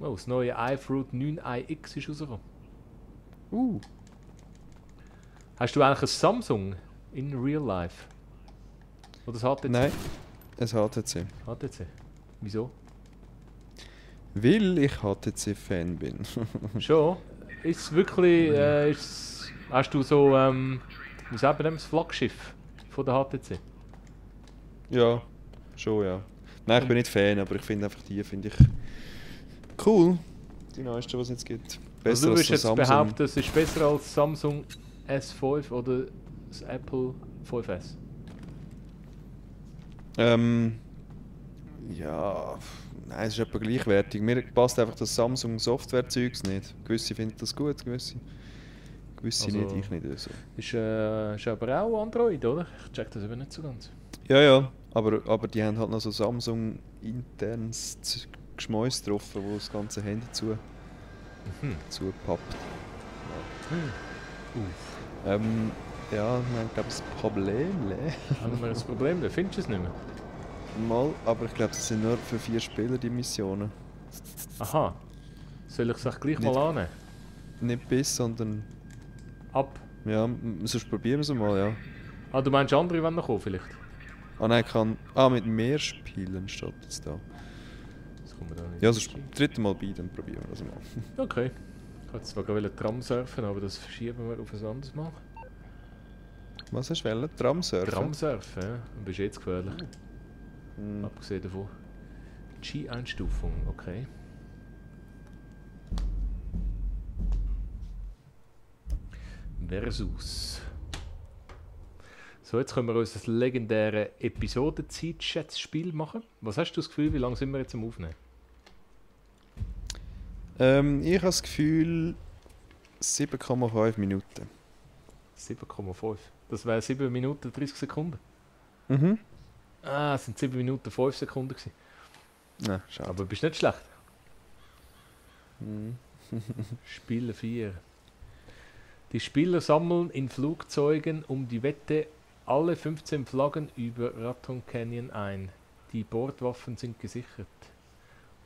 Oh, das neue iFruit 9iX ist rausgekommen. Hast du eigentlich ein Samsung in Real Life? Oder das HTC? Nein, ein HTC. HTC. Wieso? Weil ich HTC-Fan bin. Schon? Ist es wirklich... hast du so... wie sagt man das Flaggschiff von der HTC? Ja, schon ja. Nein, ich bin nicht Fan, aber ich finde einfach die finde ich cool. Die neuesten, die es jetzt gibt. Also Besser du als würdest so jetzt Samsung. behaupten, es ist besser als Samsung S5 oder das Apple 5S? Ja, nein, es ist etwa gleichwertig. Mir passt einfach das Samsung Software-Zeugs nicht. Gewisse finden das gut, gewisse Also, nicht, ich nicht. Also. Ist aber auch Android, oder? Ich check das eben nicht so ganz. Ja, aber die haben halt noch so Samsung internes Geschmäus getroffen, wo das ganze Handy zupappt. Ja, wir haben glaube ich ein Problem. Haben wir ein Problem? Da findest du es nicht mehr? Mal, aber ich glaube, das sind nur für 4 Spieler die Missionen. Aha. Soll ich es gleich Nicht- mal annehmen? Nicht bis, sondern Ab. ja, sonst probieren wir es mal, ja. Ah, du meinst andere wollen noch kommen vielleicht? Ah nein, mit mehr Spielen steht jetzt da. Das kommen wir da nicht. Ja, sonst dritte Mal bei, dann probieren wir das mal. Okay. Ich wollte zwar gerade Tram surfen, aber das verschieben wir auf ein anderes Mal. Was hast du wollen? Tramsurfen? Tram surfen, ja. Du bist jetzt gefährlich. Hm. Abgesehen davon. G-Einstufung, okay. Versus. So, jetzt können wir uns das legendäre Episodenzeitschätzspiel machen. Was hast du das Gefühl, wie lange sind wir jetzt am Aufnehmen? Ich habe das Gefühl 7,5 Minuten. 7,5. Das wäre 7 Minuten 30 Sekunden. Mhm. Ah, es sind 7 Minuten 5 Sekunden gewesen. Na, schade. Aber bist nicht schlecht. Mhm. Spieler 4. Die Spieler sammeln in Flugzeugen um die Wette alle 15 Flaggen über Raton Canyon ein. Die Bordwaffen sind gesichert.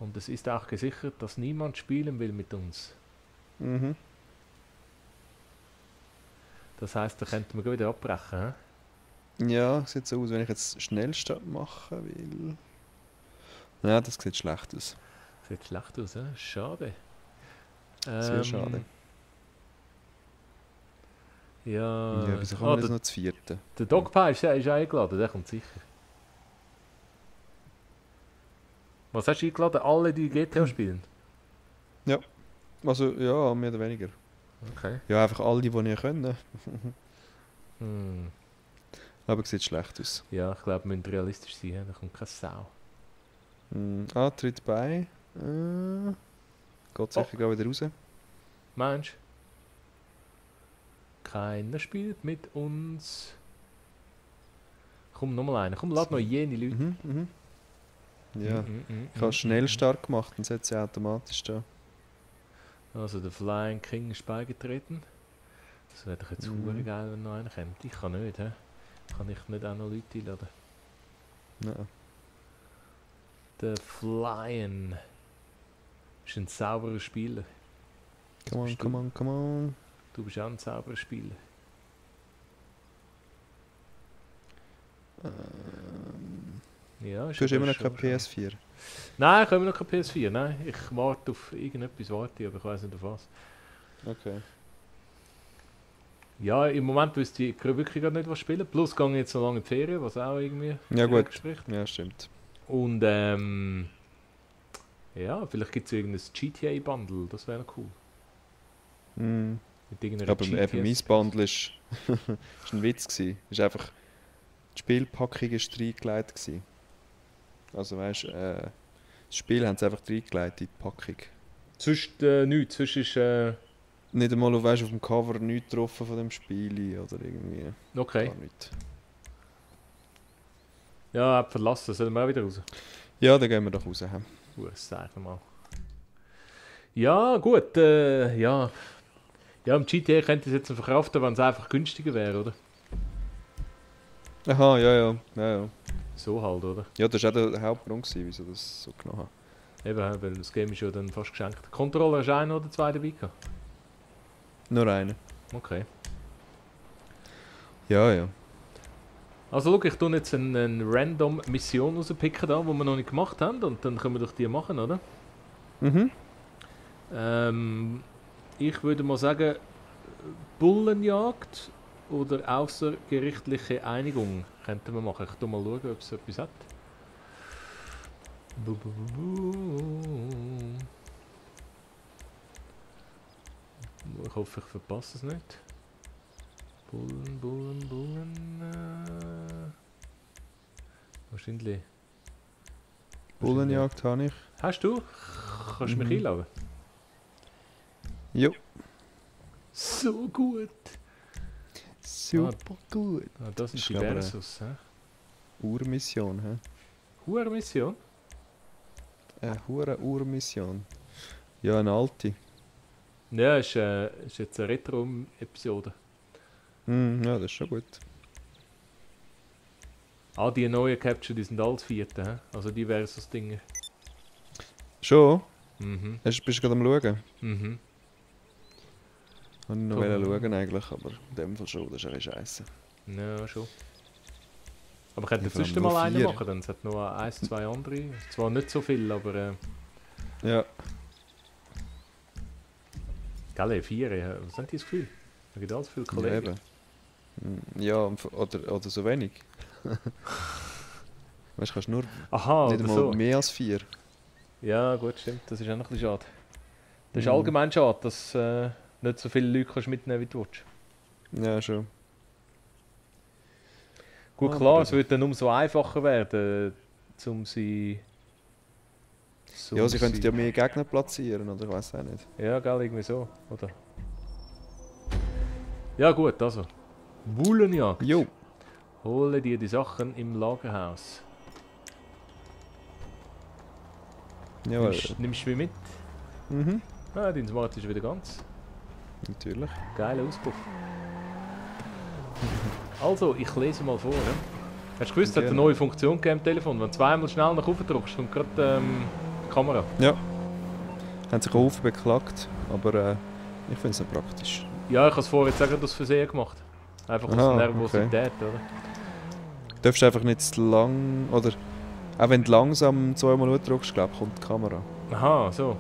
Und es ist auch gesichert, dass niemand spielen will mit uns. Mhm. Das heisst, da könnten wir wieder abbrechen. He? Ja, sieht so aus, wenn ich jetzt Schnellstart machen will. Ja, das sieht schlecht aus. Sieht schlecht aus, he? Schade. Sehr schade. Ja, Ja, wieso kommen wir jetzt noch zu vierten? der Dogpie ist eingeladen, der kommt sicher. Was hast du eingeladen? Alle, die GTA spielen? Also, ja, mehr oder weniger. Okay. Ja, einfach alle, die ihr können. Hm. Aber sieht schlecht aus. Ja, ich glaube, wir müssen realistisch sein, he? Da kommt keine Sau. Tritt bei. Geht sicher wieder raus. Meinst du? Keiner spielt mit uns. Komm, nochmal einer. Komm, lad noch jene Leute. Ja, ich habe Schnellstart gemacht und setze automatisch da. Also der Flying King ist beigetreten. Das wäre doch jetzt super geil, wenn noch einer kommt. Ich kann nicht, he? Kann ich nicht auch noch Leute einladen? Nein. Der Flying ist ein sauberer Spieler. Come on. Du bist auch ein sauberer Spieler. Ja, ist Du hast aber immer noch schon keine PS4. Nein, ich habe immer noch keine PS4. Nein, ich warte auf irgendetwas, aber ich weiß nicht auf was. Okay. Ja, im Moment wüsste ich wirklich gar nicht, was spielen. Plus gehe ich jetzt noch lange in die Ferien, was auch irgendwie Ja, dagegen gut. spricht. Ja, stimmt. Und ja, vielleicht gibt es irgendein GTA-Bundle, das wäre noch cool. Mit irgendeiner Aber eben mein Bundle ist, ist ein Witz gewesen. Ist einfach, die Spielpackung ist reingelegt gewesen. Also weißt, das Spiel haben sie einfach reingelegt in die Packung. Sonst nichts, sonst ist... Nicht einmal auf dem Cover nichts getroffen von dem Spiel oder irgendwie. okay. Gar nicht. Ja, hab verlassen, sollen wir auch wieder raus? Ja, dann gehen wir doch raus. He. Gut, sag mal. Ja, gut, ja. Ja, im GTA könnte es jetzt noch verkraften, wenn es einfach günstiger wäre, oder? Aha, ja. So halt, oder? Ja, das war auch der Hauptgrund, gewesen, wieso das so genommen habe. Eben, weil das Game ist ja dann fast geschenkt. Controller hast du einen oder zwei dabei gehabt? Nur einen. Okay. Ja, ja. Also schau, ich tue jetzt eine random Mission rauspicken, da, die wir noch nicht gemacht haben. Und dann können wir doch die machen, oder? Mhm. Ich würde mal sagen, Bullenjagd oder außergerichtliche Einigung könnten wir machen. Ich tu mal schauen, ob es etwas hat. Ich hoffe, ich verpasse es nicht. Bullen. Wahrscheinlich. Bullenjagd habe ich. Hast du? Kannst du mich einladen? Jo. So gut! Super gut. Ah, das ist Ich die glaube, Versus, hä? Urmission, hä? Mission? Eine Urmission. Ja, eine alte. Ja, ist jetzt eine Retro-Episode. Ja, das ist schon gut. Ah, die neuen Capture, die sind alles vierte, hä? Also die Versus-Dinge. Schon? Mhm. Bist du gerade am Schauen? Mhm. Ich wollte noch Komm. schauen eigentlich, aber in dem Fall schon, das ist ein bisschen scheisse. Ja, schon. Aber ich könnte Ja, vor allem sonst nur mal einen 4. machen, dann es hat noch 1, 2 andere. Zwar nicht so viel, aber... Ja. Gell, 4, was haben die das Gefühl? Da gibt alles viele Ja, Kollegen. eben. Ja, oder so wenig. Weißt du, kannst nur Aha, nicht oder einmal so. mehr als 4. Ja, gut, stimmt. Das ist auch noch ein bisschen schade. Das ist Mhm. allgemein schade, dass nicht so viele Leute kannst mitnehmen wie du willst. Ja, schon. Gut, Ah, klar, aber es wird dann umso einfacher werden, um sie... Ja, sie könnten ja mehr Gegner platzieren, oder ich weiß auch nicht. Ja, gell, irgendwie so, oder? Ja gut, also. Bullenjagd. Jo. Hole dir die Sachen im Lagerhaus. Jawohl. Nimmst du mich mit? Mhm. Ah, dein Smart ist wieder ganz. Natürlich. Geiler Auspuff. Also, ich lese mal vor. Ja? Hast du gewusst, es hat eine Gerne. neue Funktion gegeben im Telefon? Wenn du zweimal schnell nach oben drückst, kommt gerade die Kamera. Ja. Haben sich auch beklagt, aber ich finde es noch praktisch. Ja, ich habe es vorher jetzt auch gerade aus Versehen gemacht. Einfach aus Aha, Nervosität, oder? Du darfst einfach nicht zu lang, oder auch wenn du langsam zweimal drückst, glaube ich, kommt die Kamera. Aha, so.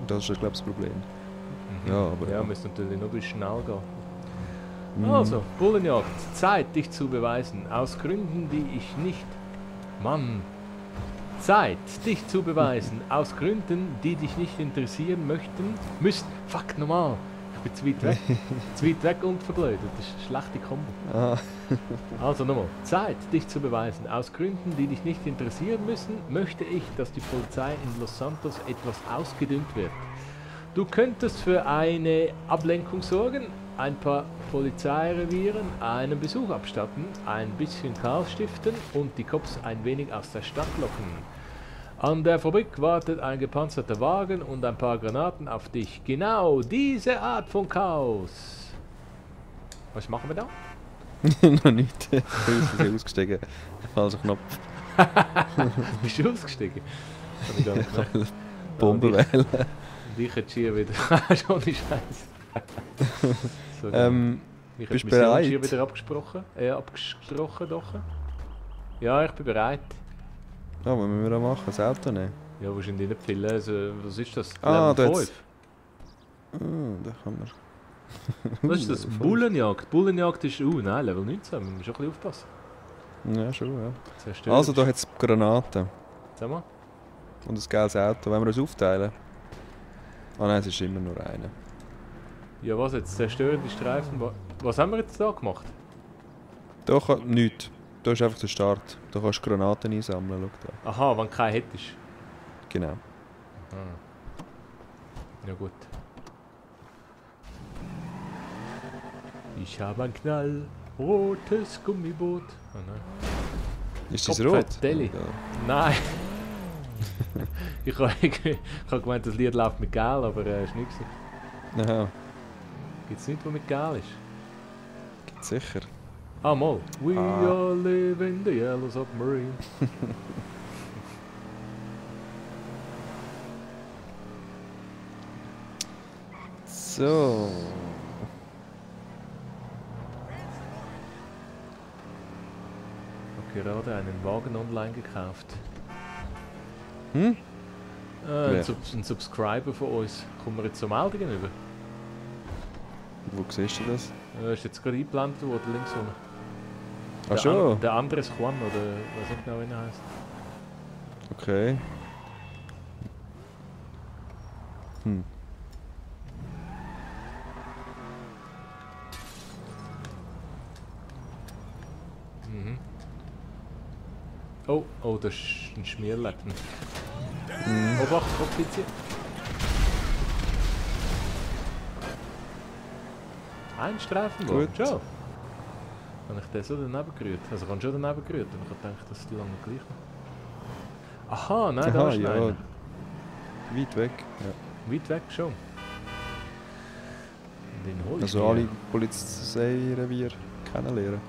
Und das ist, glaube ich, das Problem. Mhm. Ja, aber- Ja, müsste natürlich noch ein bisschen schnell gehen. Mhm. Also, Bullenjagd. Zeit, dich zu beweisen. Aus Gründen, die ich nicht... Mann. Zeit, dich zu beweisen. Aus Gründen, die dich nicht interessieren müssten... Fuck, normal. Ich bin zu weit weg. Zu weit weg und verblödet. Das ist eine schlechte Kombo. Ah, Also nochmal. Zeit, dich zu beweisen. Aus Gründen, die dich nicht interessieren müssen, möchte ich, dass die Polizei in Los Santos etwas ausgedünnt wird. Du könntest für eine Ablenkung sorgen, ein paar Polizeirevieren einen Besuch abstatten, ein bisschen Chaos stiften und die Cops ein wenig aus der Stadt locken. An der Fabrik wartet ein gepanzerter Wagen und ein paar Granaten auf dich. Genau diese Art von Chaos. Was machen wir da? noch nicht. Ich bin aus Versehen ausgestiegen. Falscher Knopf. Bist du ausgestiegen? Hab ich gar nicht gemerkt. Bombe Und ich- wählen. Und ich hätte Schier wieder... Schon nicht scheiße. So, ich bist hätte du bereit? Schier wieder abgesprochen, doch. Ja, ich bin bereit. Ja, was müssen wir da machen? Das Auto nehmen? Ja, wahrscheinlich nicht viel. Also, was ist das? Ah, Level da 5? Da kann man. Was ist das? Level 5. Bullenjagd. Bullenjagd ist... nein, Level 19. Wir müssen schon ein bisschen aufpassen. Ja, schon, ja. Zerstört. Also, da hat es Granaten. Sag mal. Und ein geiles Auto. Wollen wir uns aufteilen? Ah nein, es ist immer nur einer. Ja, was jetzt? Zerstörende Streifen. Was haben wir jetzt da gemacht? Da kann nichts. Da ist einfach der Start. Da kannst du Granaten einsammeln. Schau da. Aha, wenn du keine hättest. Genau. Ah. Ja gut. Ich habe ein knallrotes Gummiboot. Oh nein. Ist das Kopf rot? hat Deli. Ja. Nein. ich habe gemeint, das Lied läuft mit Gel, aber ist nichts. Aha, Gibt es nichts, was mit Gel ist? gibt's sicher. Ah, mal. We Ah. all live in the yellow submarine. So. Ich habe gerade einen Wagen online gekauft. Hm? Ein, Ja. Ein Subscriber von uns. Kommen wir jetzt zur Meldungen über? Wo siehst du das? Ist jetzt gerade eingeblendet worden, links unten. Ach schon? Der Andres Juan, oder was nicht genau, wie er heißt. Okay. Hm. Mhm. Oh, oh, das ist ein Schmierlappen. Mhm. Obacht, Offizier. Ein Streifen Gut. schon. Habe ich den so daneben gerührt? Also ich habe schon daneben gerührt, aber ich habe gedacht, das ist lange gleich noch. Aha, nein, da Aha, ist noch ja. einer. Weit weg. Ja. Weit weg schon. Und den hol ich Also mir. alle Polizeirevier kennenlernen.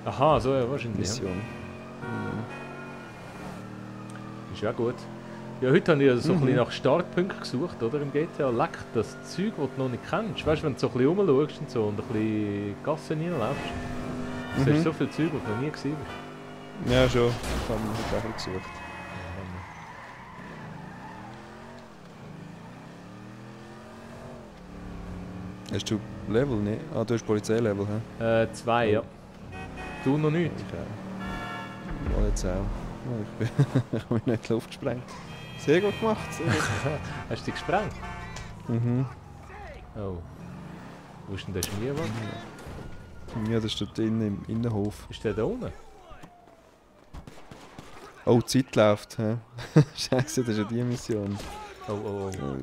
Aha, so ja, wahrscheinlich. Ja. Mission. Ist ja gut. Ja, heute habe ich also so ein Mhm. bisschen nach Startpunkten gesucht, oder? Im GTA. Leck, das Zeug, das du noch nicht kennst. Weißt du, wenn du so ein bisschen rumschaust und so und ein bisschen Gassen reinläufst, du siehst so viel Zeug, das du noch nie gesehen hast. Ja, schon. Ich habe mich heute auch gesucht. Hast du Level nicht? Ah, du hast Polizeilevel, hä? 2, ja. Du noch nicht. Ich auch. Mal jetzt auch. Ja, ich habe mich nicht in die Luft gesprengt. Sehr gut gemacht, sehr gut. Hast du dich gesprengt? Mhm. Oh. Wo ist denn der Schmierwand? Ja, das steht innen im Innenhof. Ist der da unten? Oh, die Zeit läuft, hä? Scheiße, das ist ja die Mission. Oh, oh, oh.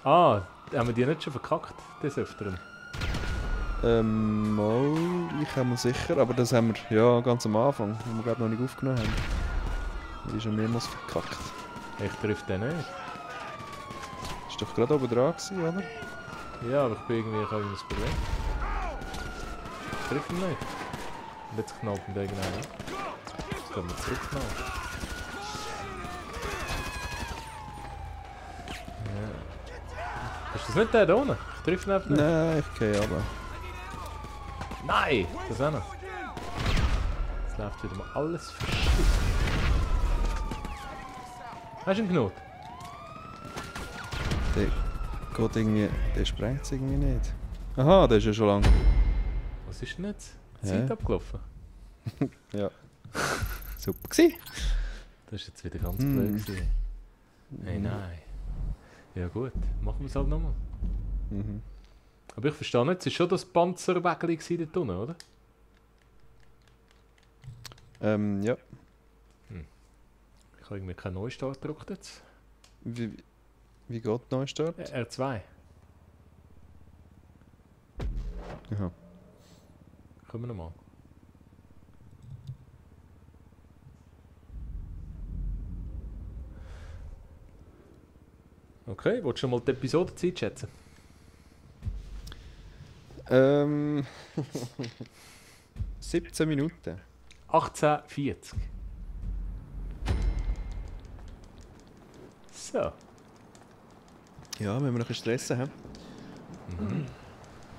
Ah, haben wir die nicht schon verkackt, des Öfteren? Mal, ich habe mir sicher, aber das haben wir ja ganz am Anfang, wo wir gerade noch nicht aufgenommen haben. Die ist schon mehrmals verkackt. Ich treffe den nicht. Ist doch gerade oben dran gewesen, oder? Ja, aber ich bin irgendwie, ich habe ein Problem. Ich treffe ihn nicht. Und jetzt knallt ihn der genau ab. Jetzt können wir zurückknallen. Ja. Ist das nicht der da unten? Ich treffe ihn einfach nicht. Nein, ich gehe aber. Nein! Das auch noch. Jetzt läuft wieder mal alles verschissen. Hast du ihn genug? Der geht irgendwie, der sprengt es irgendwie nicht. Aha, der ist ja schon lang. Was ist denn jetzt? Hä? Zeit abgelaufen? Ja. Super gsi. Das ist jetzt wieder ganz blöd gewesen. Hey, nein. Ja gut, machen wir es halt nochmal. Mhm. Aber ich verstehe nicht, es war schon das Panzerwägeli dort unten, oder? Ja. Ich habe irgendwie keinen Neustart gedrückt jetzt. Wie geht der Neustart? R2. Aha. Kommen wir nochmal. Okay, willst du schon mal die Episodenzeit schätzen? 17 Minuten. 18:40. So. Ja, wenn wir noch ein bisschen stressen haben.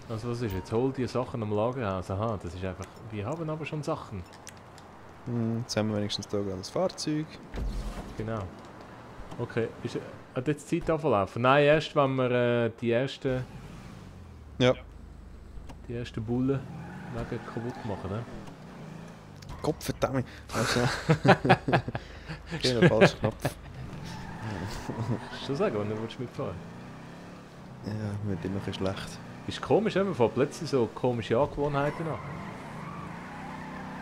Also was ist jetzt? Hol die Sachen am Lagerhaus. Aha, das ist einfach... Wir haben aber schon Sachen. Jetzt haben wir wenigstens hier gerade das Fahrzeug. Genau. Okay, hat jetzt Zeit angelaufen? Nein, erst wenn wir die ersten Bullen wegen kaputt machen, ne? Kopfverdammt! Okay, der falsche Knopf. Kannst du sagen, wann du mitfahren willst? Ja, wird immer ein bisschen schlecht. Ist komisch, man fängt plötzlich so komische Angewohnheiten an.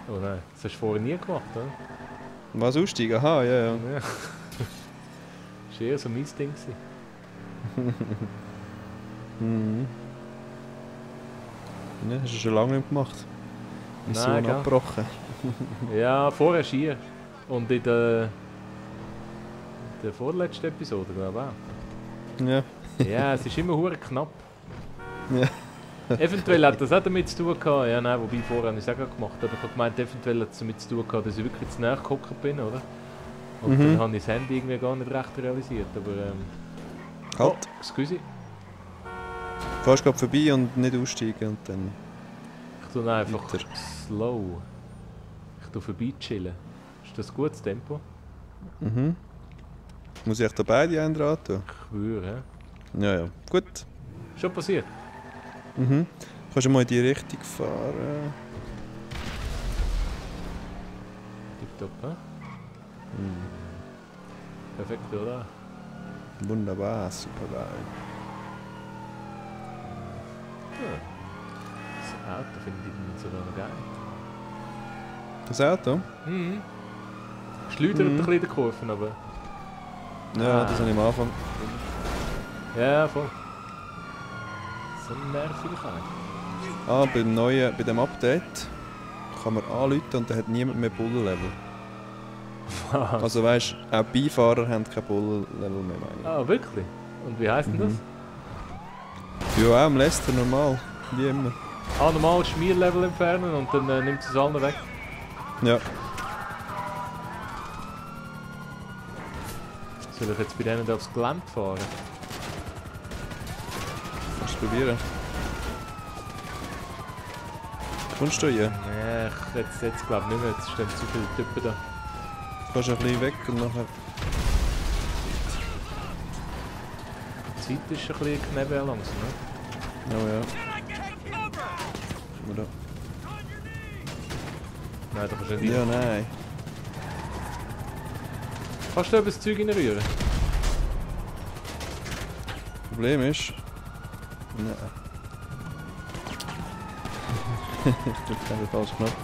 Oh nein, das hast du vorher nie gemacht, oder? Was aussteigen? Aha, ja, ja. Ja. Das war eher so mein Ding gewesen. Mhm. Ja, hast du schon lange nicht gemacht. Mission Nein, gell? abgebrochen. Ja, vorher schier. Und in der vorletzten Episode, glaube ich auch. Ja. Ja, es ist immer hure knapp. Ja. Eventuell hat das auch damit zu tun gehabt. Ja, nein, wobei vorher habe ich es auch gerade gemacht. Aber ich habe gemeint, eventuell hat es damit zu tun gehabt, dass ich wirklich zu nahe gehockt bin, oder? Und dann habe ich das Handy irgendwie gar nicht recht realisiert. Aber Halt. Oh, excuse. fährst gerade vorbei und nicht aussteigen und dann... Ich tue einfach Weiter. slow. Ich tue vorbei chillen. Ist das ein gutes Tempo? Mhm. Muss ich da beide einen dran tun? Ich schwöre. Ja, ja. Gut. Schon passiert. Mhm. Kannst du mal in die Richtung fahren? Tipptopp, hä? Mhm. Perfekt, oder? Wunderbar, super geil. Ja. Das Auto finde ich sogar noch geil. Das Auto? Mhm. Schleudert ein bisschen in den Kurven, aber... Ja, das habe ich am Anfang. Ja, voll. So nervig halt. Ah, bei dem Update kann man anrufen und dann hat niemand mehr Bullenlevel. Was? Also weißt du, auch Beifahrer haben kein Bullenlevel mehr, meine ich. Ah, wirklich? Und wie heisst denn das? Ja, auch im Leicester normal, wie immer. Ah, normal Schmierlevel entfernen und dann nimmt es alle weg. Ja. Soll ich jetzt bei denen da aufs Gelände fahren? Kannst du probieren. Kommst du hier? Nee, jetzt glaube ich nicht mehr. Jetzt stehen zu viele Typen da. Du kannst ein bisschen weg und nachher... Die Zeit ist ein bisschen knebel langsam, ne? Oh ja. Guck mal da. Nein, da kannst du nicht Ja, rein. nein. Kannst du da das Zeug reinrühren? Problem ist... Nein. Ich drücke den falschen Knopf.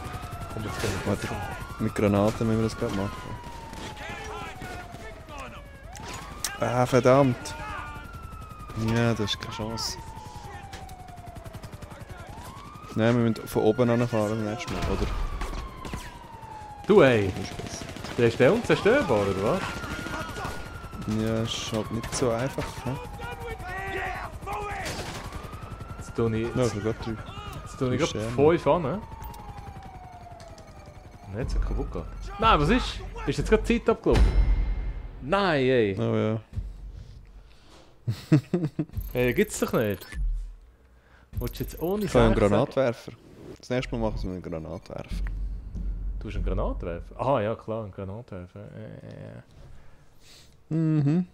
Komm, jetzt können wir Warte, mit Granaten müssen wir das gerade machen. Ah, verdammt! Ja, das ist keine Chance. Nein, wir müssen von oben anfahren beim nächsten Mal, oder? Du ey, Das ist besser. der ist der unzerstörbar, oder was? Ja, ist halt nicht so einfach. Ne? Jetzt tue ich, Ja, jetzt, sogar drei. jetzt tue ich drei gerade Sterne. 5 an. Ne? Nicht so kaputt gehen. Nein, was ist? Ist jetzt gerade die Zeit abgelaufen? Nein, ey. Oh ja. Ey, gibt's doch nicht. Willst du jetzt ohne Ich habe einen 6 sagen? Granatwerfer. Das nächste Mal machen wir einen Granatwerfer. Du hast einen Granatwerfer? Ah ja, klar, einen Granatwerfer. Mhm.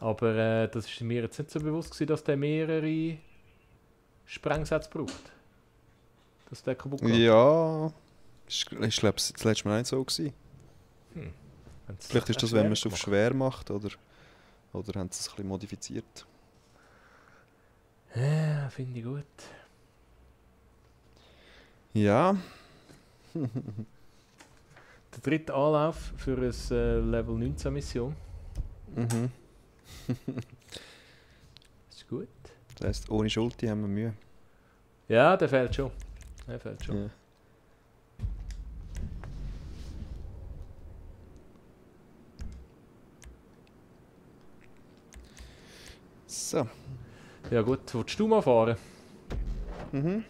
Aber das ist mir jetzt nicht so bewusst gewesen, dass der mehrere Sprengsätze braucht. Dass der kaputt geht. Ja. Ich glaube, das letzte Mal nicht so gewesen. Wenn's Vielleicht ist das, echt wenn man es schwer auf gemacht. schwer macht, oder haben sie es ein bisschen modifiziert. Ja, finde ich gut. Ja. Der dritte Anlauf für eine Level 19 Mission. Mhm. Ist gut. Das heisst, ohne Schulti haben wir Mühe. Ja, der fehlt schon. Der fehlt schon. Ja. So. Ja gut, willst du mal fahren? Mhm.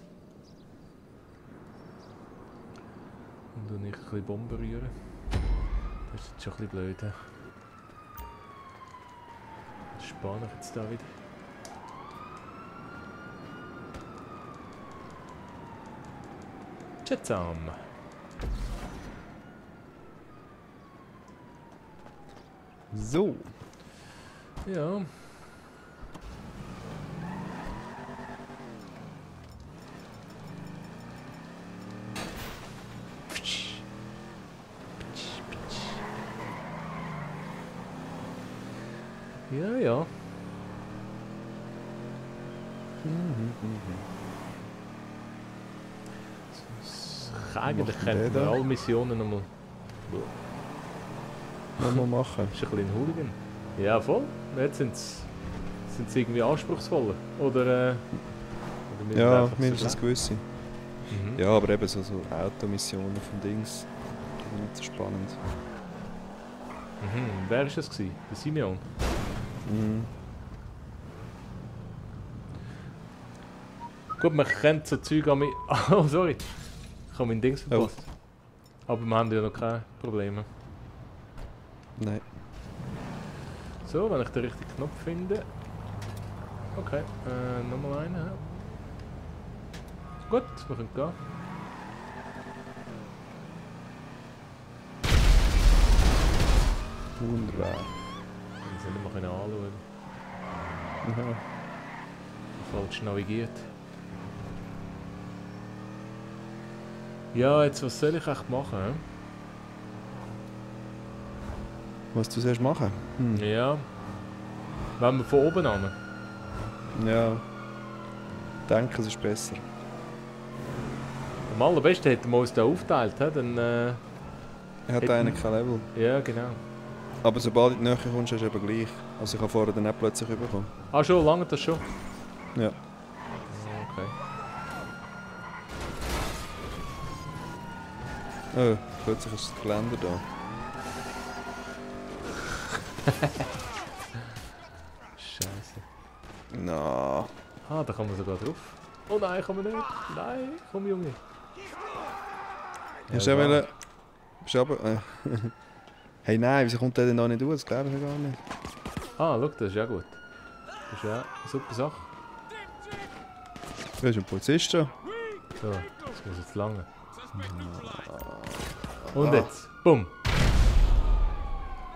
Und dann ich ein bisschen Bomben rühren. Das ist jetzt schon ein bisschen blöd. He? Das spare ich jetzt da wieder. Tschetsam. So. Ja. Ja, ja. Eigentlich macht könnten der wir da? alle Missionen nochmal. Mal machen. Das ist ein bisschen ein Hooligan. Ja, voll. Jetzt sind sie irgendwie anspruchsvoller. Oder müssen wir Ja, einfach so mindestens bleiben? gewisse. Mhm. Ja, aber eben so Automissionen von Dings. Die sind nicht so spannend. Mhm. Wer war das gewesen? Der Simeon? Mhm. Gut, man kennt so Zeug an mich. Oh, sorry. Ich habe mein Dings verpasst. Aber wir haben ja noch keine Probleme. Nein. So, wenn ich den richtigen Knopf finde. Okay, nochmal einen. Ja. Gut, wir können gehen. Wunderbar. Dann sollen wir können anschauen. Ja. Falsch navigiert. Ja, jetzt was soll ich echt machen? He? Was du sollst machen? Hm. Ja. Wenn wir von oben an. Ja. Ich denke, es ist besser. Am allerbesten hätten wir uns da aufteilt, he? Dann. Er hat Hätten- einen kein Level. Ja, genau. Aber sobald du in die Nähe kommst, hast du eben gleich. Also ich habe vorher dann auch plötzlich bekommen. Ah, schon, lange das schon? Ja. Okay. Oh, plötzlich ist das Geländer da. Scheiße. Na. Ah, da kann man sogar drauf. Oh nein, kann man nicht. Nein, komm Junge. Hast du auch wollen... Bist du aber... Hey nein, wieso kommt der denn da nicht raus? Das glaube ich gar nicht. Ah, schau, das ist ja gut. Das ist ja eine super Sache. Du bist ein Polizist schon. So, das muss jetzt lange. Und jetzt, bumm.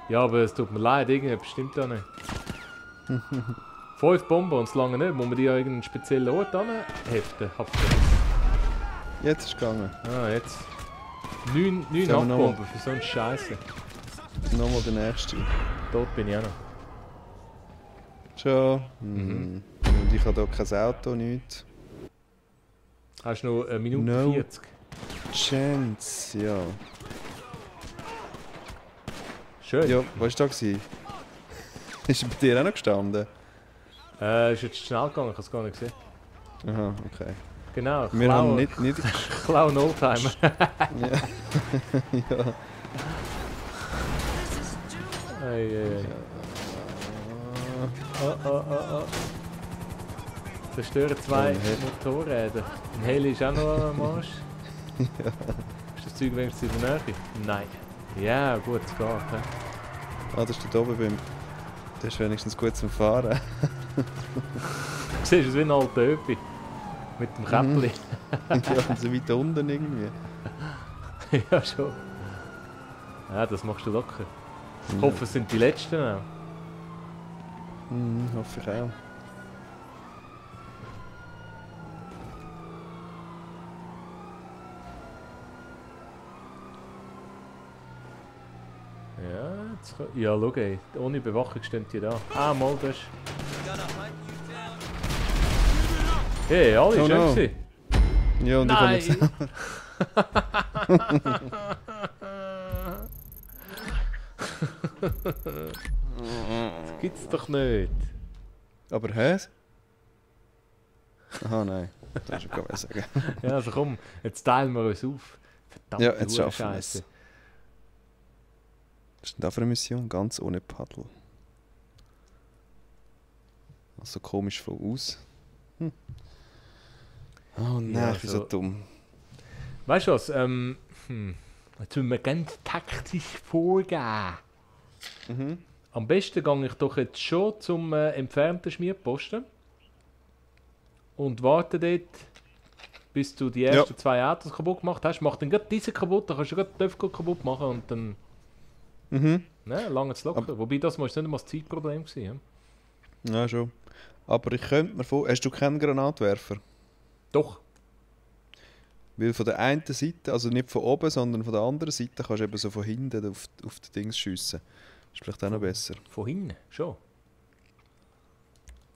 Ja, aber es tut mir leid, irgendetwas stimmt da nicht. 5 Bomben und es lange nicht. Muss man die an irgendeinen speziellen Ort anheften? Jetzt ist es gegangen. Ah, jetzt. 9 Sollen wir Nachtbomben für so einen Scheiße. Nochmal der nächste. Dort bin ich auch noch. Schon. Mhm. Und ich habe hier kein Auto, nichts. Hast du noch 1 Minute No. 40? Chance, ja. Schön. Ja, was war da? Gewesen? Ist er bei dir auch noch gestanden? Ist jetzt schnell gegangen, ich habe es gar nicht gesehen. Aha, okay. Genau, Wir haben nicht... Klau einen Oldtimer. ja. Ei. Oh. Zerstören 2 Motorräder. Ein Heli ist auch noch am Arsch. Ja. Ist das Zeug wenigstens in der Nähe? Nein. Ja, gut, es geht. He? Ah, das steht oben beim... Das ist wenigstens gut zum Fahren. Du siehst es wie ein alter Öpi. Mit dem Käppli. Ja, und so weit unten irgendwie. Ja, schon. Ja, das machst du locker. Ich hoffe, es sind die letzten auch. Hoffe ich auch. Ja, jetzt ja, schau ey. Ohne Bewachung stehen die da. Ah, mal das. Hey, alle Oh schön no. gewesen. Ja, und ich komme jetzt... Nein! Das gibt's doch nicht. Aber hä? Aha, nein. Das ist schon sagen. Ja, also komm, jetzt teilen wir uns auf. Verdammt, Ja, jetzt schaffen wir Scheiße. es. Was ist denn da für eine Mission? Ganz ohne Paddel. Also komisch von aus. Oh nein, Ja, ich bin so so- dumm. Weißt du was? Jetzt müssen wir ganz taktisch vorgehen. Mhm. Am besten gehe ich doch jetzt schon zum entfernten Schmierposten und warte dort, bis du die ersten 2 Autos kaputt gemacht hast. Mach dann gerade diese kaputt, dann kannst du gerade die Töpfe kaputt machen und dann Mhm. lange zu locker. Wobei das war nicht mal das Zeitproblem gewesen. Ja? Ja, schon. Aber ich könnte mir vor... Hast du keinen Granatwerfer? Doch. Weil von der einen Seite, also nicht von oben, sondern von der anderen Seite, kannst du eben so von hinten auf die Dings schiessen. Ist vielleicht auch noch besser. Von hinten, schon.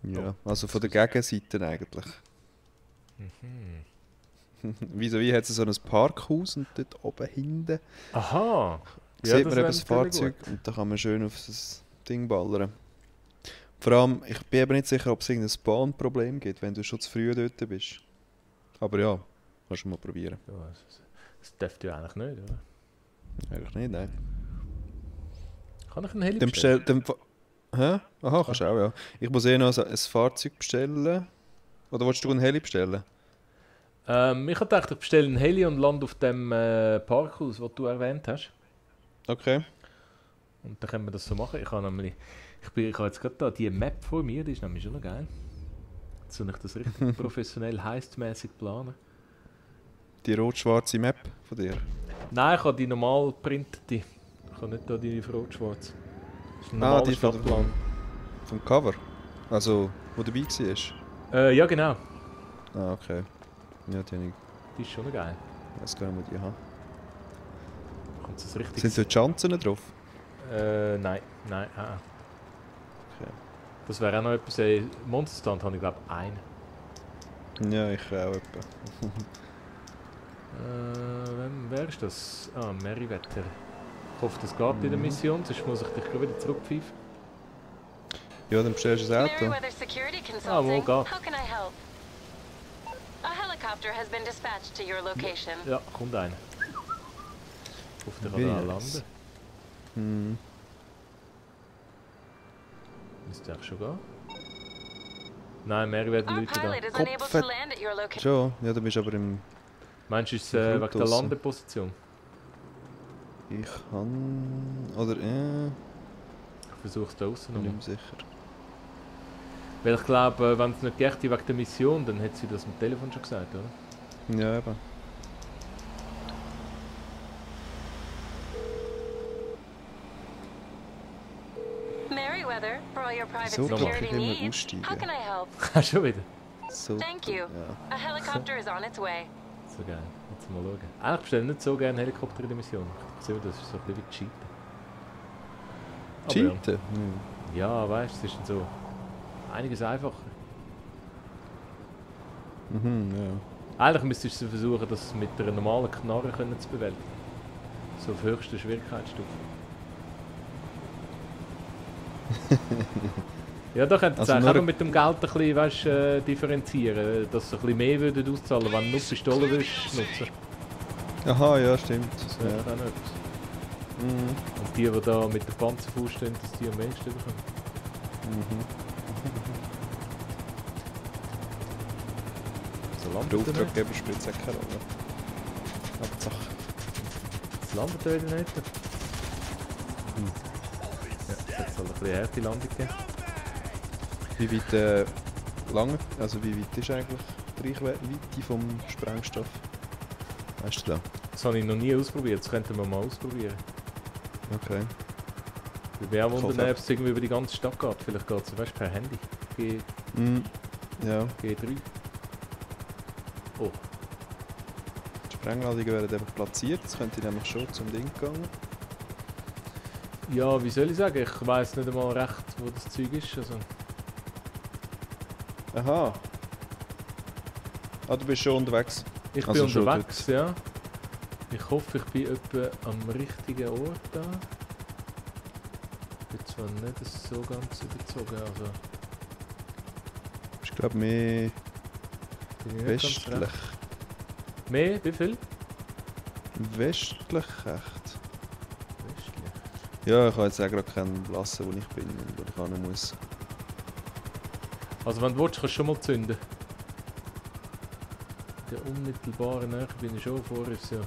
Ja, also von der Gegenseite eigentlich. Wie hat es so ein Parkhaus und dort oben hinten Aha. sieht man das eben wär das natürlich Fahrzeug gut. und da kann man schön auf das Ding ballern. Vor allem, ich bin eben nicht sicher, ob es irgendein Spawn-Problem gibt, wenn du schon zu früh dort bist. Aber ja, kannst du mal probieren. Ja, das dürfte ja eigentlich nicht, oder? Eigentlich nicht, nein. Kann ich einen Heli Dann bestellen? Hä? Aha, kannst du auch, ja. Ich muss eh noch ein Fahrzeug bestellen. Oder willst du einen Heli bestellen? Ich habe gedacht, ich bestelle einen Heli und lande auf dem Parkhaus, das du erwähnt hast. Okay. Und dann können wir das so machen. Ich habe jetzt gerade da die Map vor mir, die ist nämlich schon noch geil. Jetzt soll ich das richtig professionell heistmäßig planen. Die rot-schwarze Map von dir. Nein, ich habe die normal geprintete. Ich habe nicht da die rot-schwarz. Das ist ein Ah, normaler die von Stadtplan. vom Cover? Also, wo dabei war? Ja, genau. Ah, okay. Ja, die habe ich... Die ist schon geil. Ich weiß gar nicht, wo die haben. Kommt das richtig? Sind dort Schanzen drauf? Nein. Okay. Das wäre auch noch etwas. Monsterstand habe ich glaube einen. Ja, ich auch etwa. Wer ist das? Ah, Merriweather. Ich hoffe, das geht in der Mission, sonst muss ich dich gleich wieder zurückpfeifen. Ja, dann bestellst du das Auto. Meriwether Security Ah, wo Consulting. geht? How can I help? A helicopter has been dispatched to your location. Ja, kommt einer. Ich hoffe, der kann da Nice. landen. Hm. Müsste eigentlich schon gehen. Nein, Merriweather Our Leute da. pilot is unable to Kopf- land at your location. Schon? Ja, du bist aber im... Meinst du, ist es Im wegen Flug der draussen. Landeposition? Ich kann... Oder... Ich versuche es da außen bin nochmal. nicht mehr sicher. Weil ich glaube, wenn es nicht geht wegen der Mission, dann hat sie das am Telefon schon gesagt, oder? Ja, eben. Meriwether, for all your private Wieso security darf ich immer needs. aussteigen? How can I help? Schon wieder? So... Thank you. Ja. A helicopter is on its way. So geil. Jetzt mal schauen. Eigentlich bestelle nicht so gerne Helikopter in der Mission. Ich sehe, das ist so ein bisschen wie Cheaten. Aber ja. Cheaten? Hm. Ja, weißt du, es ist dann so einiges einfacher. Mhm, ja. Eigentlich müsstest du versuchen, das mit einer normalen Knarre können zu bewältigen. So auf höchster Schwierigkeitsstufe. Ja, da könnte Also es nur- auch mit dem Geld ein bisschen weißt, differenzieren, dass sie ein bisschen mehr würden auszahlen, wenn du nur Pistolen würdest nutzen. Aha, ja, stimmt. Das wäre Ja. auch noch etwas. Mhm. Und die da mit der Panzerfaust stehen, dass die am wenigsten bekommen. Mhm. So Der landet er nicht. Auftraggeber spielt es auch keine Rolle. Hauptsache. Jetzt landet er wieder nicht. Ja, jetzt soll ein bisschen harte Landung geben. Wie weit also wie weit ist eigentlich die Reichweite vom Sprengstoff? Weißt du da? Das habe ich noch nie ausprobiert, das könnten wir mal ausprobieren. Okay. Ich bin auch Ich hoffe- wundern, ob es irgendwie über die ganze Stadt geht. Vielleicht geht es weißt, per Handy. Ja, G3. Oh, die Sprengladungen werden einfach platziert. Das könnte nämlich schon zum Ding gehen. ja, wie soll ich sagen? Ich weiss nicht einmal recht, wo das Zeug ist. Also, Aha. Ah, du bist schon unterwegs. ich Also bin schon unterwegs, ja. Ich hoffe, ich bin etwa am richtigen Ort da. Ich bin zwar nicht so ganz überzogen, also Ich glaube mehr bin ich nicht ganz westlich. recht. Mehr? Wie viel? Westlich echt. Westlich. Ja, ich habe jetzt auch gerade keinen Blassen, wo ich bin und wo ich hin muss. Also wenn du willst, kannst du schon mal zünden. In der unmittelbaren Nähe bin ich schon vor uns, ja.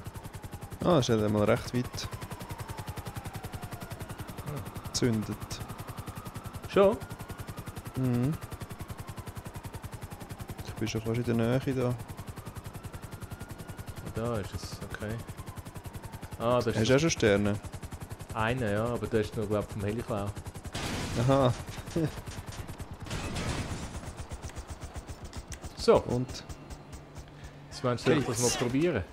Ah, das ist ja mal recht weit. Zündet. Schon? Mhm. Ich bin schon fast in der Nähe da. Da ist es, okay. Ah, da Hast du ist auch schon Sterne? einer, ja, aber der ist noch, glaube ich, vom Heliklau. Aha. So, Und? jetzt meinst du, soll ich das mal probieren?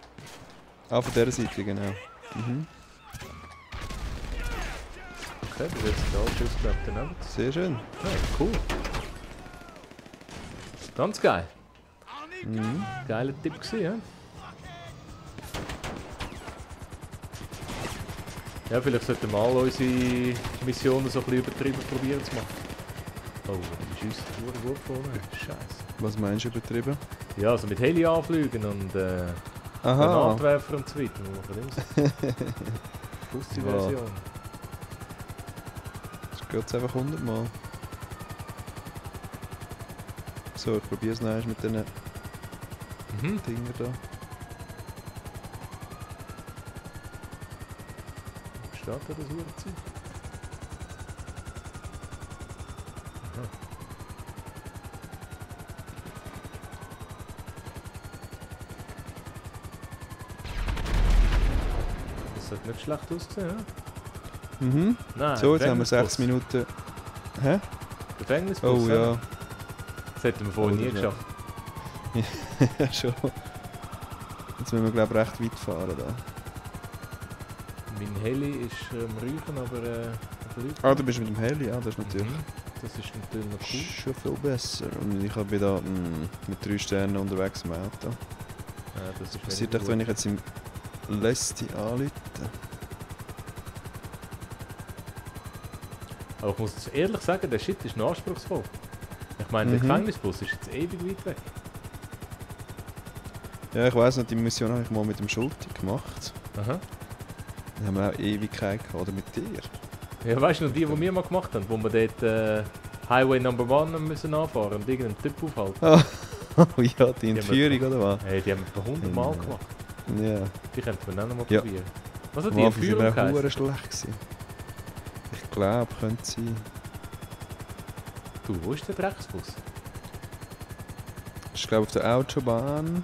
Ah, von dieser Seite, genau. Mhm. Okay, du willst da Schuss, glaube ich, daneben. Sehr schön. Ja, cool. Ganz geil. Mhm. Geiler Tipp gewesen, ja? Ja, vielleicht sollten wir mal unsere Missionen so ein bisschen übertrieben probieren zu machen. Oh, die Schüsse wurden gut vorne. Scheiße. Was meinst du übertrieben? Ja, also mit Heli anfliegen und Aha. Granatwerfer und so weiter. Wir machen immer so. Pussy-Version. Das geht jetzt einfach 100 Mal. So, ich probiere es noch mit diesen Mhm. Dinger da. Steht da das Uhrzeit? Das hat nicht schlecht ausgesehen, ja? Mhm. Nein, So, jetzt haben wir 6 Gefängnisbus. Minuten. Hä? Gefängnisbus, Oh ja. ja. Das hätten wir vorher Oh, nie das ist geschafft. Ja, schon. Jetzt müssen wir, glaube ich, recht weit fahren. Da. Mein Heli ist am Räuchen, aber Ah, du bist mit dem Heli, ja, das ist natürlich Das ist natürlich noch cool. schon viel besser. Und ich bin da mit 3 Sternen unterwegs im Auto. Ja, das ist Passiert weniger echt, wenn gut. ich jetzt im Lesti anrufe. Aber ich muss ehrlich sagen, der Shit ist noch anspruchsvoll. Ich meine, der Mhm. Gefängnisbus ist jetzt ewig weit weg. Ja, ich weiss noch, die Mission habe ich mal mit dem Schulti gemacht. Aha. Da haben wir auch Ewigkeit gehabt, oder mit dir. Ja, weißt du noch, die wir mal gemacht haben, wo wir dort Highway Number 1 müssen anfahren und irgendeinen Typ aufhalten? Oh ja, die Entführung, oder was? Hey, die haben wir 100 Mal Ja. gemacht. Ja. Die könnten wir dann noch mal Ja. probieren. Was hat Am die Anfang Entführung war auch geheißen? verdammt schlecht gewesen. Ich glaube, könnte sein. Du, wo ist der Drecksbus? Das ist, glaube ich, auf der Autobahn.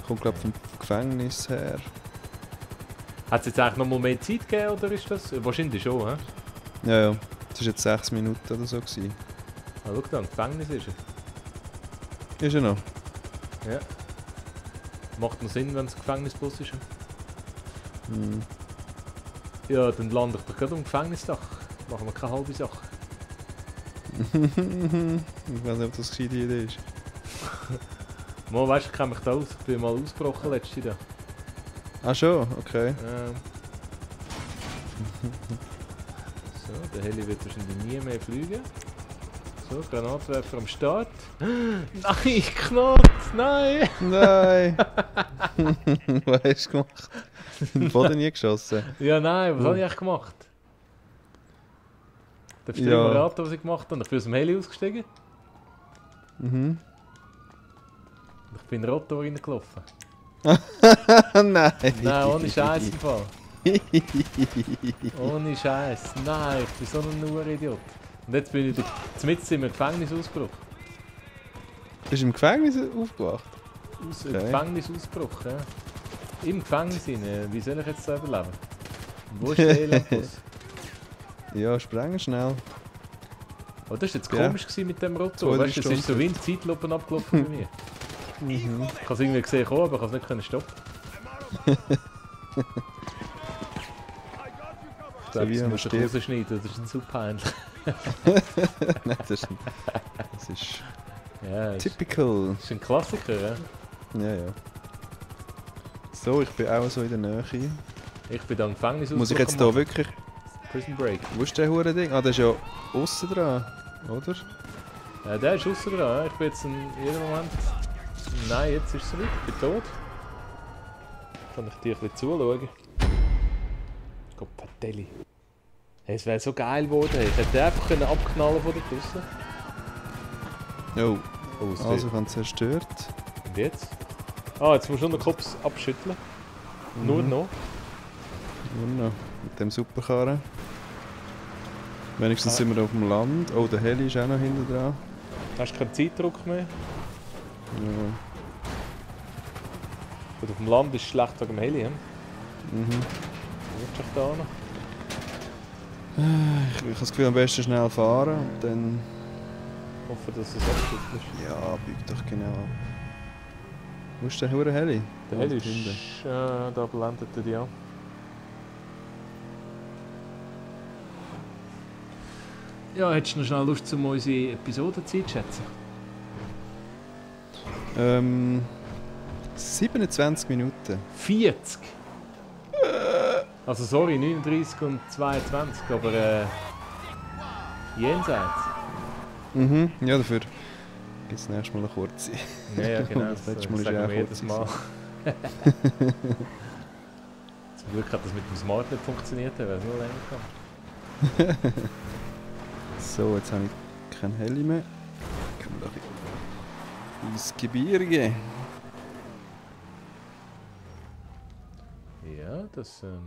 Kommt, glaube ich, vom Gefängnis her. Hat es jetzt eigentlich noch mal mehr Zeit gegeben, oder ist das? Wahrscheinlich schon, hä? Ja, ja. Das war jetzt 6 Minuten oder so. Gewesen. Ah, schau da, im Gefängnis ist er. Ist er noch? Ja. Macht noch Sinn, wenn es ein Gefängnisbus ist. Hm. Ja, dann lande ich doch gerade am Gefängnisdach. Machen wir keine halbe Sache. Ich weiß nicht, ob das eine gescheite Idee ist. Mal, weißt du, ich kenne mich da aus. Ich bin mal ausgebrochen letztes Jahr. Ah schon? Okay. So, der Heli wird wahrscheinlich nie mehr fliegen. So, Granatwerfer am Start. Nein, knallt! Nein! Nein! Was hast du gemacht? In den Boden nie geschossen? Ja, nein, was habe ich eigentlich gemacht? Darfst du dir Ja. mal raten, was ich gemacht habe? Ich bin aus dem Heli ausgestiegen Mhm. und ich bin in den Rotor reingelaufen. Nein! Nein, ohne Scheiß im Fall. Ohne Scheiß. Nein, ich bin so ein Uridiot. Und jetzt bin ich mitten im Gefängnis ausgebrochen. Bist du im Gefängnis aufgewacht? Im Okay. Gefängnis ausgebrochen, ja. Im Gefängnis rein. Wie soll ich jetzt da überleben? Und wo ist der Elendbus? Ja, sprengen schnell. Oh, das war jetzt Ja. komisch gewesen mit dem Rotor. 2-3 Weißt du, es ist so Stunden. wie in Zeitlupe abgelaufen bei mir. Mhm. Ich habe es irgendwie gesehen, kommen, aber ich konnte es nicht stoppen. Ich glaube, wie das am muss ich Stirb. rausschneiden, das ist zu peinlich. Nein, das ist Ja, das typical. ist ein Klassiker, ja. Ja, ja. So, ich bin auch so in der Nähe. Ich bin da im Gefängnis Muss ich jetzt hier wirklich... Prison Break. Wo ist der hure Ding? Ah, der ist ja aussen dran, oder? Ja, der ist aussen dran, ja. Ich bin jetzt in jedem Moment... Nein, jetzt ist es soweit, ich bin tot. Kann ich dir ein bisschen zuschauen? Gott, Patelli. Hey, es wäre so geil geworden. Hey. Ich hätte einfach können abknallen von der draussen. Oh, Oh, es also kann zerstört. Und jetzt? Ah, jetzt musst du nur den Kopf abschütteln. Nur noch. Nur noch mit dem Superkarren. Wenigstens sind wir auf dem Land. Oh, der Heli ist auch noch hinten dran. Hast du keinen Zeitdruck mehr? Ja. Gut, auf dem Land ist es schlecht wegen dem Heli. Hm? Mhm. Wirtschaft da noch. Ich habe das Gefühl, am besten schnell fahren und dann... Ich hoffe, dass es abschüttelst. Ja, bieg doch genau ab. Wo ist der hure Heli? Der Oh, Heli hinten. ist... da blendet er dich an. Ja, hättest du noch schnell Lust, um unsere Episodenzeit zu schätzen? 27 Minuten. 40! Also sorry, 39 und 22, aber jenseits. Mhm, ja, dafür gibt es nächstes Mal eine kurze. Ja, ja genau, Das das letzte Mal ist sagen ja wir auch jedes kurz Mal. Zum Glück hat das mit dem Smart nicht funktioniert, wäre es nur länger gegangen. So, jetzt habe ich kein Heli mehr. Kommen wir doch ins Gebirge. Ja, das scheinbar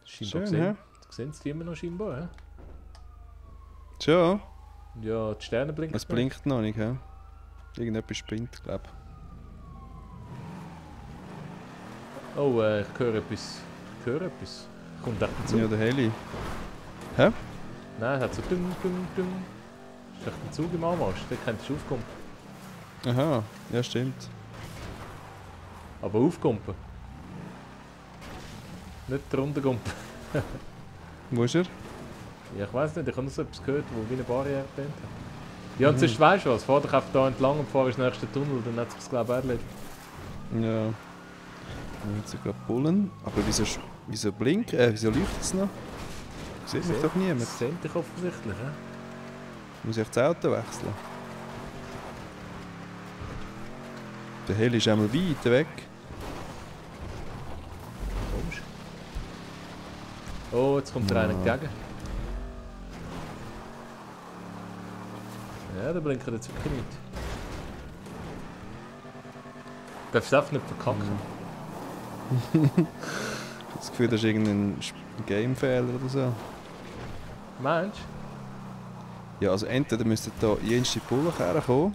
Schön, gesehen. hä? Sehen Sie die immer noch scheinbar, hä? Schon? Ja, die Sterne blinken. Es blinkt noch nicht, hä? Irgendetwas springt, glaube Oh, ich höre etwas. Ich höre etwas. Kommt echt dazu? Ja, der Heli. Nein, es hat so ding, ding, ding. Ist echt ein Zug im Anmarsch, der könntest du aufkommen. Aha, ja stimmt. Aber aufkumpen. Nicht drunter kumpen. Wo ist er? Ja, ich weiß nicht, ich habe noch so etwas gehört, wo wie eine Barriere tönt hat. Ja, und sonst weißt du was, fahr dich einfach da entlang und fahr ins nächste Tunnel, dann hat sich das glaube ich erledigt. Ja. Jetzt gerade Bullen. Aber wieso blinkt wieso leuchtet es noch? Sieht mich doch niemand. Das sehnt dich offensichtlich, hä? Muss ich das Auto wechseln? Der Heli ist einmal weit weg. Komisch. Oh, jetzt kommt der eine entgegen. Ja, der blinkt jetzt wirklich nicht. Darfst du es einfach nicht verkacken? Das Gefühl, das ist irgendein Gamefehler oder so. Meinst Ja, also entweder müssten da jenste Bullen herkommen.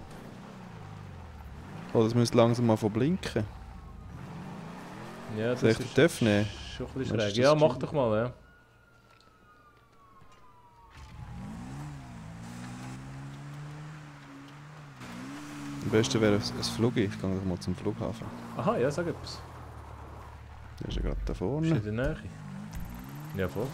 Oder es müsste langsam mal von blinken. du? Ja, das Soll ich den TÜV nehmen? schon ein bisschen Meinst schräg. du, Ja, das mach geht? doch mal, ja. Am besten wäre ein Flug. Ich gehe doch mal zum Flughafen. Aha, ja, sag etwas. Der ist ja gerade da Bist du vorne. in der Nähe? Ja, voll.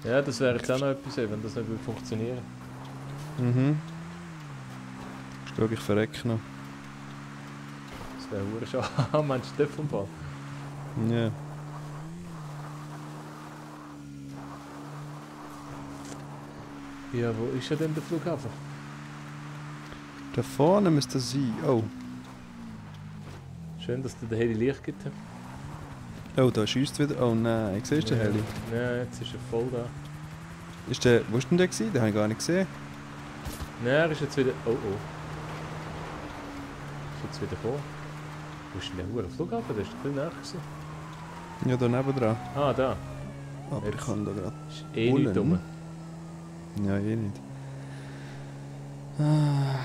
Ja, das wäre jetzt auch noch etwas, wenn das nicht würde funktionieren. Mhm. Ich glaube, ich verrecke noch. Das wäre hure schade. Meinst du den Fall? Ja. Ja, wo ist denn der Flughafen? Da vorne müsste es sein. Oh. Schön, dass dir der Heli Licht gibt. Oh, da schießt wieder. Oh nein, siehst du den Heli? Ja, jetzt ist er voll da. Ist der, wo ist denn der gewesen? Den habe ich gar nicht gesehen. Nein, er ist jetzt wieder... Oh oh. Ist jetzt wieder gekommen. Wo ist denn der hure Flughafen? Der ist doch viel näher gewesen. Ja, da nebendran. Ah, da. Aber ich Jetzt. kann da gerade. Ist eh nicht dumm. Ja, eh nicht. Ah.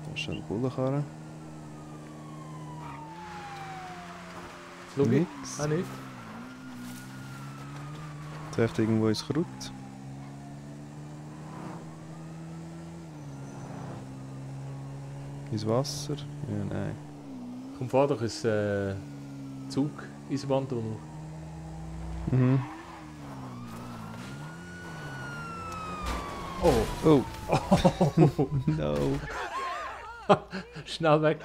Da ist schon ein Bullenkarre. Flugi? Nix. Ah, nicht? Trifft irgendwo ins Kraut. Ins Wasser? Ja, nein. Komm, fahr doch ins Zug, Eisenbahntunnel. Mhm. Oh! Oh, Oh! no. Schnell weg!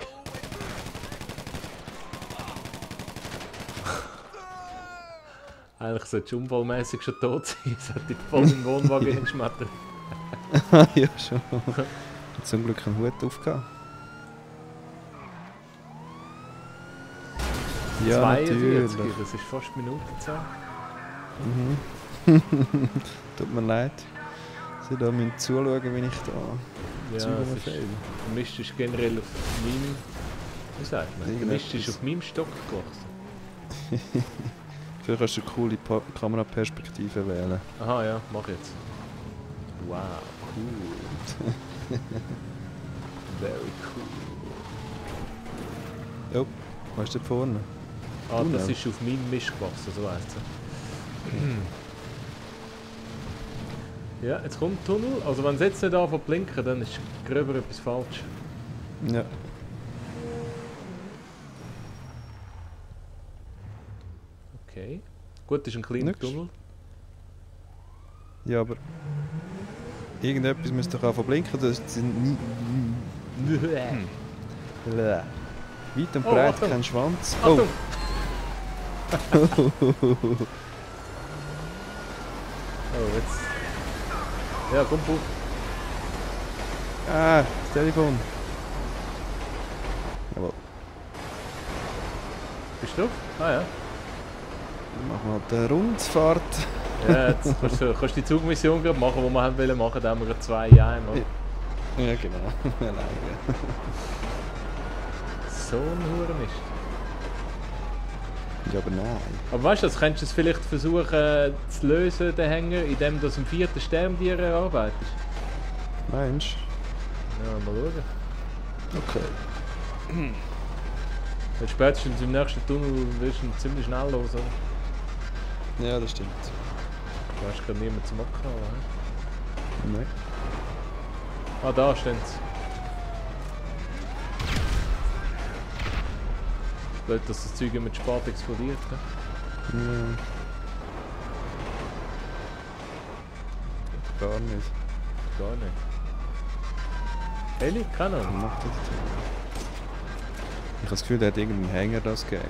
Eigentlich sollte es unfallmäßig schon tot sein. Es hat dich voll in den Wohnwagen hingeschmettert. Ja, schon. Hat zum Glück einen Hut aufgehabt. Ja, 42, natürlich. das ist fast Minutenzahl. Mhm. Tut mir leid. Sie da müssen zuschauen, wenn ich da Ja, Züge es ist, fehle. der Mist ist generell auf meinem... Wie sagt man? Der Mist ist auf meinem Stock gewachsen. Vielleicht kannst du eine coole Kameraperspektive wählen. Aha, ja, mach jetzt. Wow, cool. Very cool. Oh, was ist da vorne? Ah, das Tunnel. ist auf meinem Mist gewachsen, so heisst es. Ja, jetzt kommt der Tunnel. Also wenn es jetzt nicht anfängt zu blinken, dann ist gröber etwas falsch. Ja. Okay. Gut, das ist ein kleiner Nix. Tunnel. Ja, aber irgendetwas müsste doch anfangen blinken. Das sind nie. Bläh. Weit und Oh, breit Achtung. kein Schwanz. Achtung! Oh, jetzt. Ja, komm, Puff. Ah, das Telefon. Jawohl. Bist du drauf? Ah ja. Dann machen wir halt eine Rundfahrt. Ja, jetzt kannst du die Zugmission gerade machen, die wir haben wollen machen. Da haben wir gerade 2 Jahre. Ja, genau. Alleine. So ein Hurenmist. Ja, aber nein. Aber weißt du, das könntest du es vielleicht versuchen zu lösen, den Hänger, indem du im 4. Stern dir erarbeitest. Meinst Ja, mal schauen. Okay. Weil spätestens im nächsten Tunnel wirst du ziemlich schnell los, oder? Ja, das stimmt. Du hast gerade niemanden zum Abknallen, hä? Nein. Ah, da stehen sie. Blöd, dass das Zeug immer zu spät explodiert. He? Ja. Gar nicht. Gar nicht. Heli? Keine Was Ahnung. macht das? Ich habe das Gefühl, der hat irgendeinen Hänger, das Game.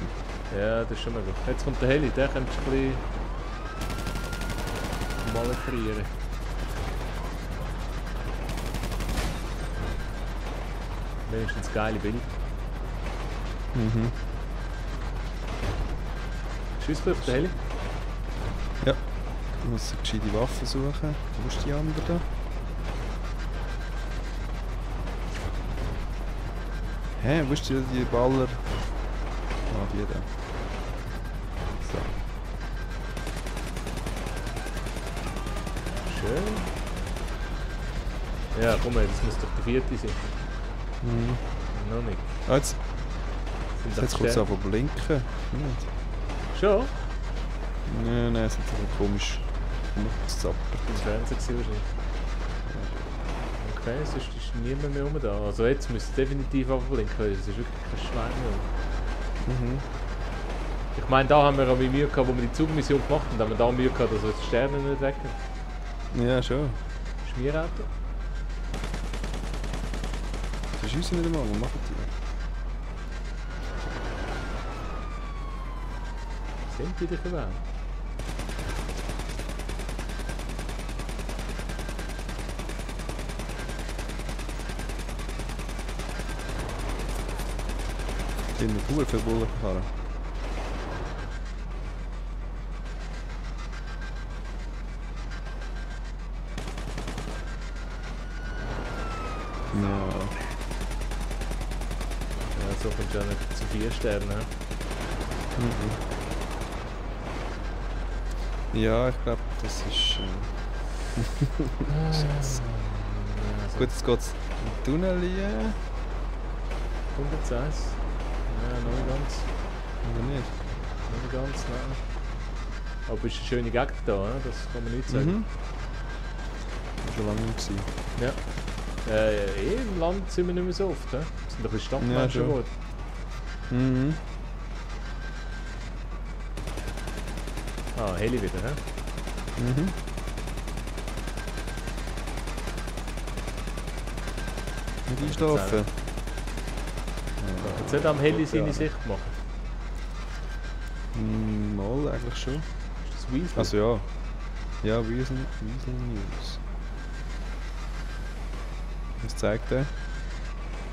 Ja, das ist schon mal gut. Jetzt kommt der Heli, der könnte ein bisschen manövrieren. Wenigstens geile Bild. Mhm. Schussgriff, der Heli. Ja. Ich muss eine gescheite Waffe suchen. Wo ist die andere da? Hä, wo ist die Baller? Ah, die da. So. Schön. Ja, komm mal, das muss doch der vierte sein. Mhm. Noch nicht. Ah, jetzt Sind das kurz Sterne? anfangen zu blinken. Nicht. Schon? Nein, es hat so komisch rumgezappert. Im Fernsehen gewesen wahrscheinlich. Okay, sonst ist niemand mehr rum da. Also jetzt müsste es definitiv abblinken, weil es ist wirklich kein Schwein mehr. Mhm. Ich meine, da haben wir auch Mühe gehabt, wo wir die Zugmission gemacht haben. Da haben wir da Mühe gehabt, dass wir die Sterne nicht weg haben. Ja, schon. Schmierauto? Die schiessen nicht einmal, was machen die? Sind die dich gewählt? Die haben nur viel Bullen gefahren. Ja. Ja, so kommst du ja nicht zu 4 Sternen. He? Mhm. Ja, ich glaube, das ist. Scheiße. Also, Gut, jetzt geht es in den Tunnel rein. kommt jetzt eins? Ja, noch nicht ganz. Oder nicht? Noch nicht ganz, nein. Aber es ist eine schöne Gegend da, he? Das kann man nicht sagen. Mhm. Schon lange nicht gewesen. Ja. Im Land sind wir nicht mehr so oft. He? Wir sind ein bisschen Ja, Stadtmenschen schon. geworden. Mhm. Ah, Heli wieder, hä? Mhm. Nicht einschlafen. Jetzt nicht am Heli seine Sicht machen. Mal, eigentlich schon. Ist das Weasley? Also ja. Ja, Weasel News. Was zeigt der?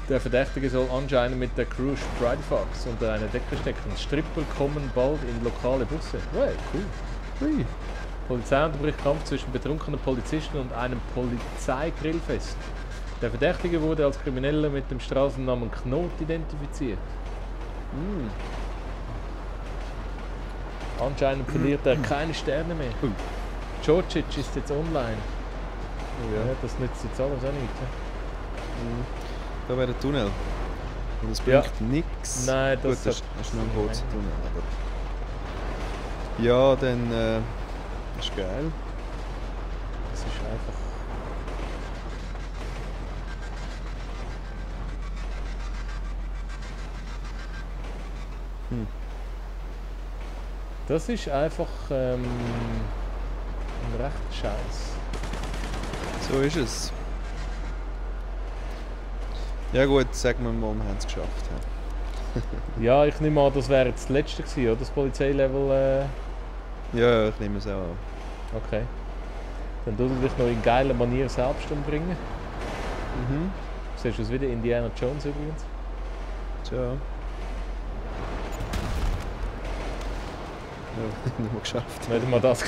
Der Verdächtige soll anscheinend mit der Crew Sprite Fox unter einer Decke stecken. Strippel kommen bald in lokale Busse. Hey, cool. Ui. Polizei unterbricht Kampf zwischen betrunkenen Polizisten und einem Polizeigrillfest. Der Verdächtige wurde als Krimineller mit dem Straßennamen Knot identifiziert. Anscheinend verliert er keine Sterne mehr. Djordjic ist jetzt online. Ja, das nützt jetzt alles auch nicht. Da wäre der Tunnel. Und es Ja. bringt nichts. Nein, Gut, das das ist nur ein kurzer Tunnel. Aber ja, dann das ist geil. Das ist einfach. Das ist einfach ein rechter Scheiß. So ist es. Ja gut, sagen wir mal, wir haben es geschafft. Ja, ich nehme an, das wäre jetzt das letzte gewesen, oder? Das Polizeilevel. Ja, ich nehme es auch an. Okay. Dann tust du dich noch in geiler Manier selbst umbringen. Mhm. Siehst du es wieder? Indiana Jones übrigens. Tja. Ja, nicht mal geschafft. Nicht mal das.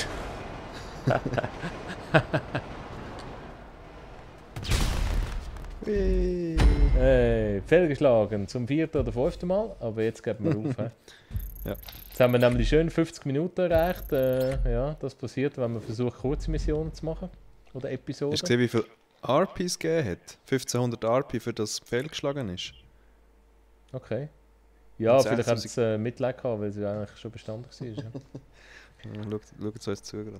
Hey. Hey, fehlgeschlagen zum 4. oder 5. Mal, aber jetzt geben wir auf. He? Ja. Jetzt haben wir nämlich schön 50 Minuten erreicht. Ja, das passiert, wenn man versucht, kurze Missionen zu machen. Oder Episoden. Hast du gesehen, Arpis gegeben hat. 1500 Arpi, für das Pferd geschlagen ist. Okay. Ja, Und vielleicht haben 6000 sie Mitleid gehabt, weil sie eigentlich schon bestanden war. Ja. Schaut es uns zu gerade.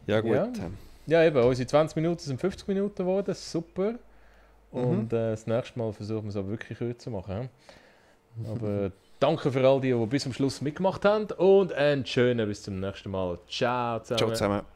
Ja gut. Ja. Ja, eben, unsere 20 Minuten sind 50 Minuten geworden, super. Und das nächste Mal versuchen wir es aber wirklich kürzer zu machen. Aber danke für all die bis zum Schluss mitgemacht haben und einen schönen bis zum nächsten Mal. Ciao zusammen. Ciao zusammen.